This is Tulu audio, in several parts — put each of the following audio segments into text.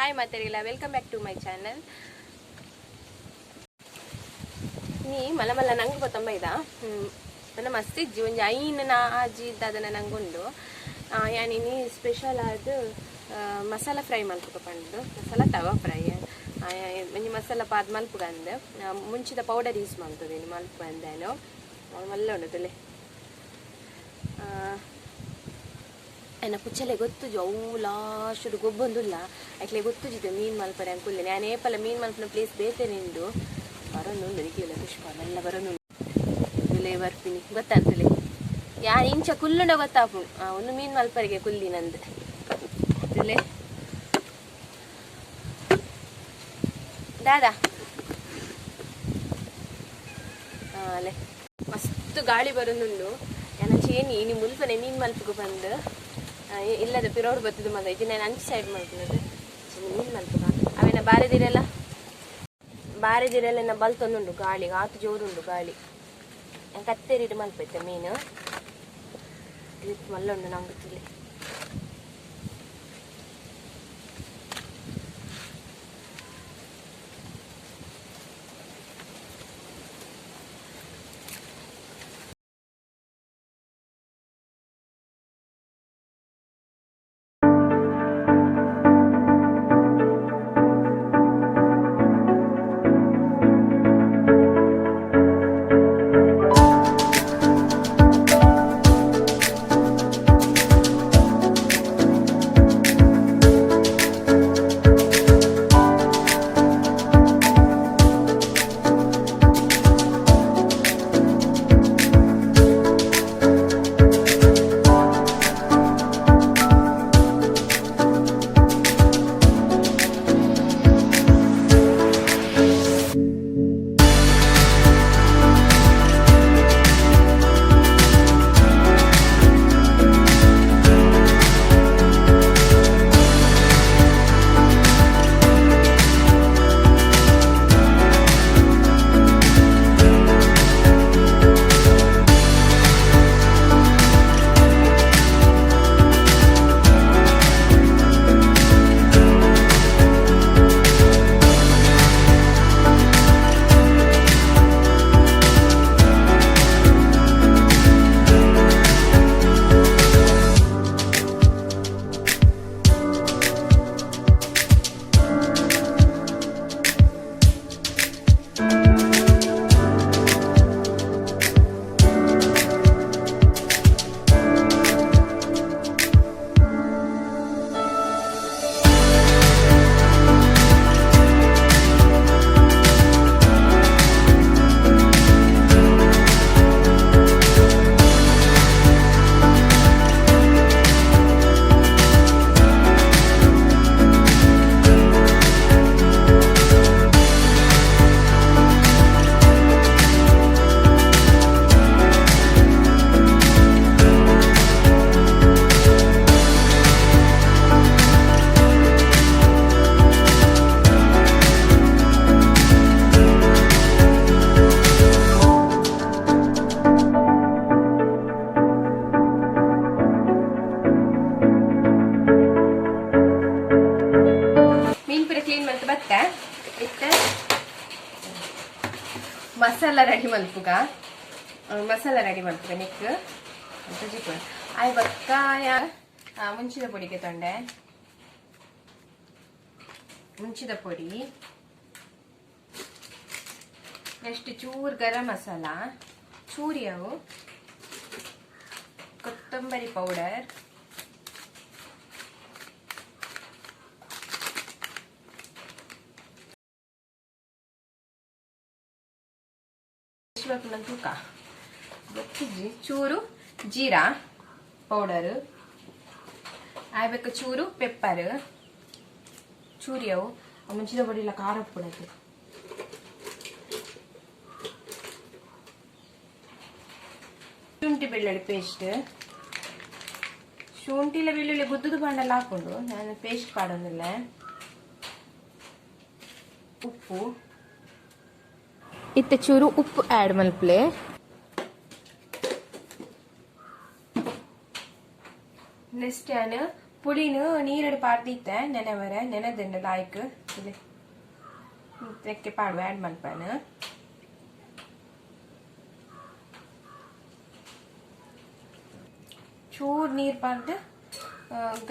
ಹಾಯ್ ಮಾತಾಡಿಲ್ಲ, welcome back to my channel. ನೀ ಮಲ್ಲ ಮಲ್ಲ ನಂಗೆ ಗೊತ್ತಂಬ ಇದ ನನ್ನ ಮಸ್ತ್ ಇಜ್ಜಿ ಒಂಜಿ ಐನ್ ನಾ ಆಜಿ ಇದ್ದದನ್ನ ನಂಗುಂಡು. ಯಾನ್ ಇನಿ ಸ್ಪೆಷಲ್ ಆದ್ ಮಸಾಲ ಫ್ರೈ ಮಲ್ಪುಗ ಪಂಡು, ಮಸಾಲ ತವಾ ಫ್ರೈ ಒಂಜಿ ಮಸಾಲ ಪಾದ್ ಮಲ್ಪುಗ ಅಂದ್ ಮುಂಚಿದ ಪೌಡರ್ ಯೂಸ್ ಮಲ್ತದೆ ಇನಿ ಮಲ್ಪು ಅಂದೇನು ಮಲ್ಲ ಉಂಡು ತುಲೆ. ಎನ್ನ ಪುಚ್ಚಲೆ ಗೊತ್ತುಜು ಅವು ಲಾಸ್ಟ್ ಗೊಬ್ಬೊಂದುಲ್ಲ ಐಕ್ಲೆ ಗೊತ್ತುಜಿದೆ ಮೀನು ಮಲ್ಪರೆ ಅಂಕುಲ್ಲೆ. ನಾನು ಏಪಲ ಮೀನು ಮಲ್ಪನ ಪ್ಲೇಸ್ ಬೇತೆ ನಿಂದು ಬರೋನುಂಡು ನಿಕ್ಲೆಲ್ಲ ಪುಷ್ಪ ಮೆಲ್ಲ ಬರೋನುಂಡು ತುಲೆ ಬರ್ಪಿನಿ ಗೊತ್ತಾಗ್ತಲೆ. ಯಾನ್ ಇಂಚ ಕುಲ್ಲುಂಡ ಗೊತ್ತಾಪುಂಡು ಒಂದು ಮೀನು ಮಲ್ಪರಿಗೆ ಕುಲ್ಲಿ ನಂದು ತುಲೆ. ದಾದಾ ಅಲೆ ಮಸ್ತ್ ಗಾಳಿ ಬರೋನುಂಡು. ಯಾನ ಚೇನಿ ಇನಿ ಮುಲ್ಪನೆ ಮೀನು ಮಲ್ಪುಗು ಬಂದು ಇಲ್ಲದ ಪಿರೋಡ್ ಬತ್ತದ ಮಗ ಇದು ನಾನು ಅಂಚು ಸೈಡ್ ಮಲ್ಪುನದು ಮೀನು ಮಲ್ಪುಗ. ಅವೇನ ಬಾರೆದಿರೆಲ್ಲ ಬಾರೆದಿರೆಲ್ಲ ಬಲ್ತೊಂದುಂಡು ಗಾಳಿ ಆತು ಜೋರುಂಡು ಗಾಳಿ. ಕತ್ತೆರಿಡು ಮಲ್ಪೈತೆ ಮೀನು ಮಲ್ಲ ಉಂಡು ನಂಗೆ ತುಲೆ. ಮಸಾಲ ರೆಡಿ ಮಲ್ಪುಗ, ಮಸಾಲ ರೆಡಿ ಮಲ್ಪುಗ ನೆಕ್ ಆಯ್ ಬಕ್ಕಾಯ ಮುಂಚಿದ ಪೊಡಿಗೆ ತೊಂಡೆ ಮುಂಚಿದ ಪೊಡಿ, ನೆಕ್ಸ್ಟ್ ಚೂರು ಗರಂ ಮಸಾಲ ಚೂರಿ ಅವು ಕೊತ್ತಂಬರಿ ಪೌಡರ್, ತೂಕ ಗೊತ್ತಿಜ್ಜಿ, ಚೂರು ಜೀರಾ ಪೌಡರ್ ಆಯ್ಬೇಕು, ಚೂರು ಪೆಪ್ಪರ್ ಚೂರಿ ಅವು ಮುಂಚಿನ ಪೊಡಿ ಇಲ್ಲ ಖಾರ ಪುಡದು ಶುಂಠಿ ಬೆಳ್ಳುಳ್ಳಿ ಪೇಸ್ಟ್, ಶುಂಠಿಲ ಬೆಳ್ಳುಳ್ಳಿ ಗುದ್ದುದು ಬಾಂಡಲ್ಲ ಹಾಕೊಂಡು ನಾನು ಪೇಸ್ಟ್ ಪಾಡೊಂದಿಲ್ಲ. ಉಪ್ಪು ಇತ್ತೆ ಚೂರು ಉಪ್ಪು ಆ್ಯಡ್ ಮಲ್ಪಲೆ. ನೆಕ್ಸ್ಟ್ ಯಾನ್ ಪುಳಿನ ನೀರಡು ಪಾರ್ದಿತ್ತೆ ನೆನೆವರೆ ನೆನೆದಿಂಡ ಲಾಯ್ಕ್ ಇಲ್ಲಿ ತೆಕ್ಕೆ ಪಾಡು ಆ್ಯಡ್ ಮಲ್ಪನ ಚೂರು ನೀರು ಪಾರ್ದು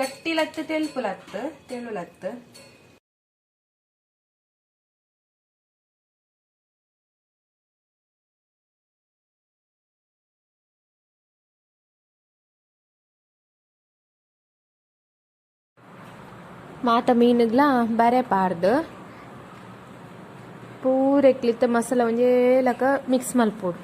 ಗಟ್ಟಿಲತ್ತು ತೆಲ್ಪುಲತ್ತು ತೆಳುಲತ್ತು ಮಾತ ಮೀನುಗ್ಲ ಬರೆ ಪಾರ್ದು ಪೂರೆಕ್ಲಿತ್ತ ಮಸಾಲ ಒಂಜೇ ಲಕ ಮಿಕ್ಸ್ ಮಲ್ಪೊಡು.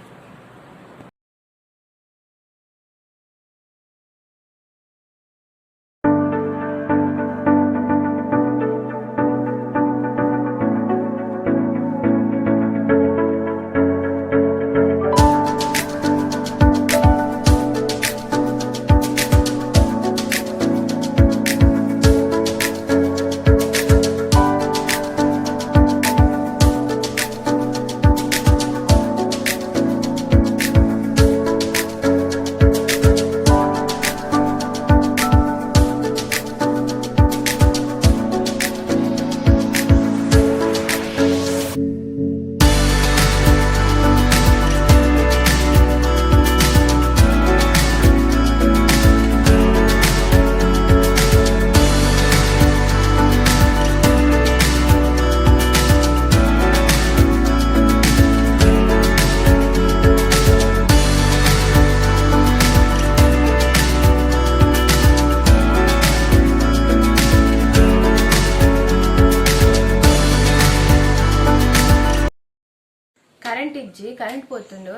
ಕರೆಂಟ್ ಇಜ್ಜಿ ಕರೆಂಟ್ ಪೋತುಂಡು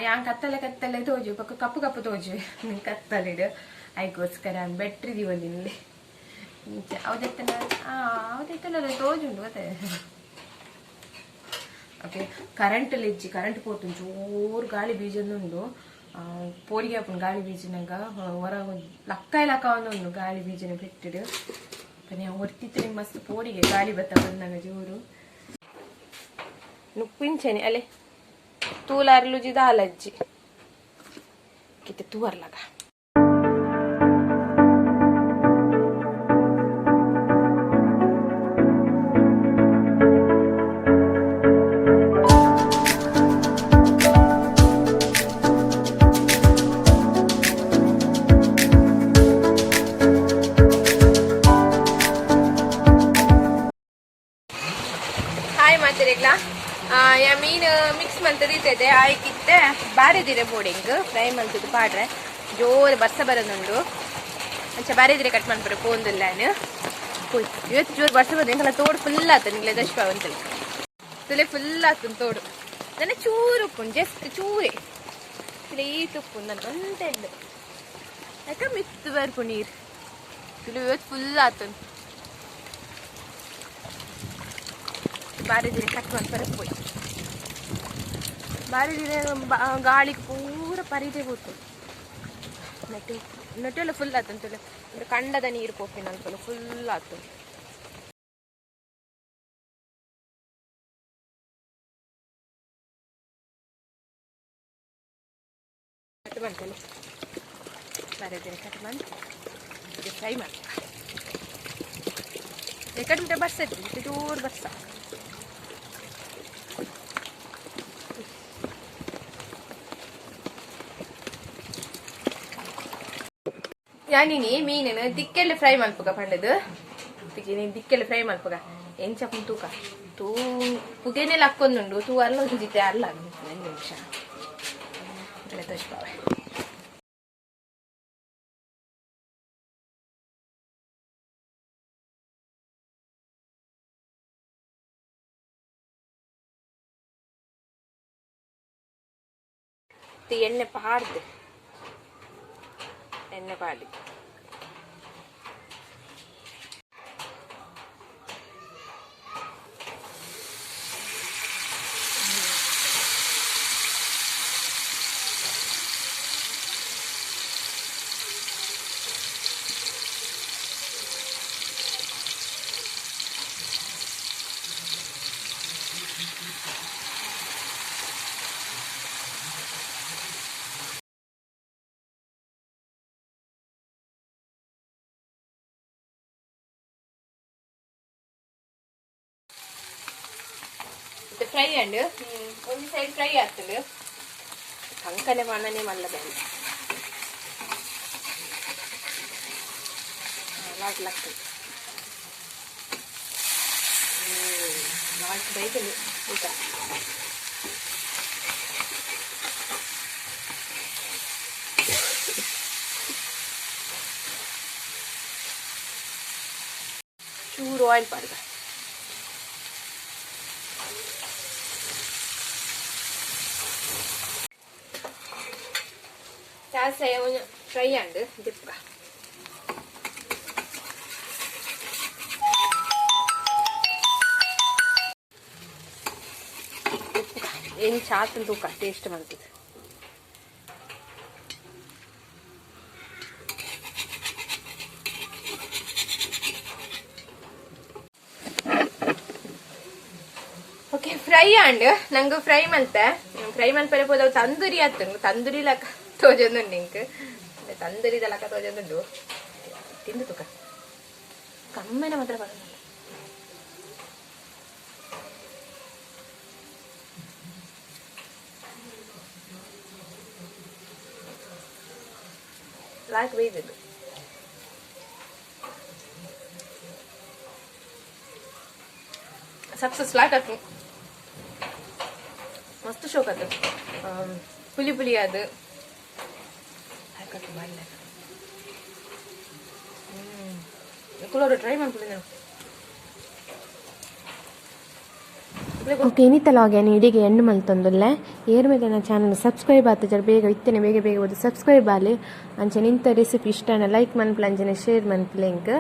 ಯಾನ್ ಕತ್ತಲೆ ಕತ್ತಲೆ ತೋಜು ಪಕ್ಕ ಕಪ್ಪು ಕಪ್ಪು ತೋಜು ಕತ್ತಲೆಡ್ ಐಗೋಸ್ಕರ ಬೆಟ್ರಿ ದಿವೊಂದಿನ್ಲೆ ಅವದೆತ್ತನ ಅವದೆತ್ತನ ತೋಜುಂಡು ಗೊತ್ತೆ. ಓಕೆ ಕರೆಂಟ್ ಇಜ್ಜಿ ಕರೆಂಟ್ ಪೋತುಂಡು ಜೋರು ಗಾಳಿ ಬೀಜೊಂದುಂಡು ಪೋಡಿಗೆ ಆಪುಂಡು ಗಾಳಿ ಬೀಜಿನಾಗ ಹೊರ ಲಕ್ಕ ಲಕ್ಕ ಒಂದುಂಡು ಗಾಳಿ ಬೀಜನ ಪೆಟ್ಟಿಡು ಪನ್ಯ ಒರ್ತಿತ್ತು ಮಸ್ತ್ ಪೋಡಿಗೆ ಗಾಳಿ ಬತ್ತ ಬಂದಾಗ ಜೋರು ನುಪ್ಪಿಂಚನೆ ಅಲೆ ತೂಲಾರ್ಲುಜಿ ದಾಲಜ್ಜಿ ಕಿತ್ತೆ ತೂವರ್ಲಗ. ಹಾಯ್ ಮಾತಿರೇಗ್ಲಾ ಯಾ ಮೀನು ಮಿಕ್ಸ್ ಮಲ್ತದಿತ್ತದೆ ಆಯ್ಕಿತ್ತೆ ಬಾರಿದಿರೆ ಬೋಡಿಂಗ್ ಫ್ರೈ ಮಲ್ತದ್ದು ಪಾಡ್ರೆ ಜೋರು ಬರ್ಸ ಬರೋದುಂಡು ಅಂಚ ಬಾರಿದಿರೆ ಕಟ್ ಮಾಡ್ತಾರೆ ಪೋಂದುಲ್ಲ ಪೋಯ್ ಇವತ್ತು ಜೋರು ಬರ್ಸ ಬರೋದು ಎಂಕಲ್ಲ ತೋಡು ಫುಲ್ ಆತ ನಿಂಗ್ಲೆ ದಶ್ಪ ಅಂತೇಳಿ ತುಲೆ ಫುಲ್ ಆತನ್ ತೋಡು ನನ್ನ ಚೂರು ಉಪ್ಪುಂಡು ಜಸ್ಟ್ ಚೂರೇ ತುಲೆ ಈ ತುಪ್ಪು ನನ್ನ ಒಂತೆಂಡು ಯಾಕ ಮಿತ್ತು ಬರ್ಪು ನೀರು ತುಲೆ ಇವತ್ತು ಫುಲ್ ಆತನ್ ಬಾರಿದಿರೆ ಕಟ್ ಮಾಡ್ತಾರೆ ಪೋಯ್ ಬಾರಿದಿರೆ ಗಾಳಿಗೆ ಪೂರ ಪರಿದೆ ಹೋತು ನೆಟ್ಟು ನೆಟ್ಟೆಲ್ಲ ಫುಲ್ ಆತಂತಲ್ಲ ಅಂದ್ರೆ ಕಂಡದ ನೀರು ಪೋಪಿನ ಅನ್ಕಲ್ಲ ಫುಲ್ ಆತು. ಕಟ್ ಮಾಡ್ತಲ್ಲ ಬಾರಿದಿರೆ ಕಟ್ ಮಾಡಿ ಫ್ರೈ ಮಾಡಿ ಕಟ್ ಬರ್ಸ ಇತ್ತು ಜೋರು ಬರ್ಸ. ಯಾನಿನಿ ಮೀನನ್ನು ದಿಕ್ಕೆಲ್ಲ ಫ್ರೈ ಮಲ್ಪುಗ ಪಂಡದು ತಿಕ್ಕಿನಿ ದಿಕ್ಕೆಲ್ಲ ಫ್ರೈ ಮಲ್ಪುಗ ಎಂಚ ತೂಕ ತೂ ಪುಗೆನೆಲ್ಲ ಹಾಕೊಂದುಂಡು ತೂ ಅಲ್ಲ ಒಂಜಿತೆ ಅಲ್ಲ ಒಂದು ನಿಮಿಷ ತೋಚ್ಪಾವೆ. ಎಣ್ಣೆ ಪಾಡ್ದು ಎಣ್ಣೆ ಪಾಡಿ Fry and ಒಂಜಿ ಸೈಡ್ ಫ್ರೈ ಆಗ್ತದೆ. ಕಂಕನೆ ಮಾಡನೆ ಮಲ್ಲ ಬೇಡ. ಲಾಟ್ ಲಕ್ lot ಬೈತದೆ ಊಟ. ಚೂರು ಆಯಿಲ್ ಪಾಡ್ಗ. ಚಾಸೆ ಫ್ರೈ ಅಂಡ್ ದಿಪ್ಪ. ಏನು ಚಾತನ್ ತೂಕ ಟೇಸ್ಟ್ ಮಾಡ್ತದೆ. Okay, fry and ನಂಗೆ ಫ್ರೈ ಮಲ್ತೆ. ಫ್ರೈ ಮಲ್ಪರೆ ಪೋದವು ತಂದೂರಿ ಆತು. ತಂದೂರಿ ಲಕ್ಕ ತೋಜೊಂದುಂಡು ಇಂಕ್. ತಂದೂರಿದ ಲಕ್ಕ ತೋಜೊಂದುಂಡು. ತಿಂದು ತುಕ ಕಮ್ಮೆನ ಮಾತ್ರ ಬರೋದಿಲ್ಲ. ಲಾಕ್ ಬೈದಿದ್ದು. ಸಕ್ಸಸ್ ಲಾಕ್ ಆತು. ಮಸ್ತ್ ಶೋಕ್ ಆತು. ಪುಲಿ ಪುಲಿ ಅದು ಹಾಕತ್ತು ಬಾಯಿಲ್ಲ. ಕುಲೋರು ಟ್ರೈ ಮಾಡ್ಕೊಳ್ಳಿ ನಾನು. ಓಕೆ, ಇನ್ನಿತ್ತ ಲಾಗ್ ಇಡಿಗೆ ಎಣ್ಣೆ ಮಲ್ತೊಂದುಲ್ಲೆ. ಏರ್ಮೇಲೆ ನನ್ನ ಚಾನಲ್ ಸಬ್ಸ್ಕ್ರೈಬ್ ಆತ ಜರ ಬೇಗ ಇತ್ತೇನೆ, ಬೇಗ ಬೇಗ ಓದಿ ಸಬ್ಸ್ಕ್ರೈಬ್ ಆಲಿ. ಅಂಚೆ ನಿಂತ ರೆಸಿಪಿ ಇಷ್ಟನ ಲೈಕ್ ಮನ್ಪುಲೆ, ಅಂಚನೆ ಶೇರ್ ಮನ್ಪುಲೆ ಇಂಕ್.